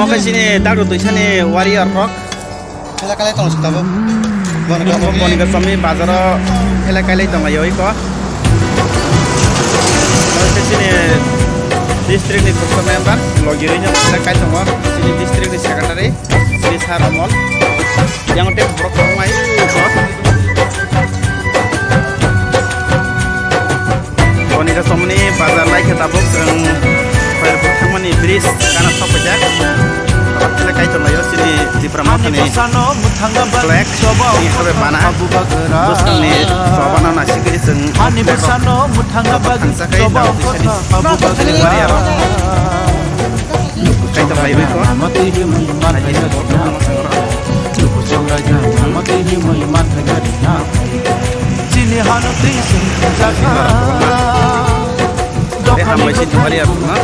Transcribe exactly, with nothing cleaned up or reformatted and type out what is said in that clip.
Khe chini Dagdo Toisani warrior rok. Thela kalai tong si tabuk. Boni Boni kasami. Kasami bazaro thela kalai tong laio iko. Khe chini district ni khoroksa member logi roi no thela kai tongo. Chini district ni secretary, chini sir Amol. Yang te borok tong lai iko. Boni kasomni bazar lai khe tabuk chwng Khairpur thangmani bridge gana thok paijak. Tabuk thele kaitor laio chini Tipra Mothani flag ni hisabe bana. Bwskangni chobano naisingwi chwng thangsa khai Dagdo Toisani bari aro. Kaitor laiwi ko. Chini hano twi chwng thangjakha. Tei hambai si duhari aro na.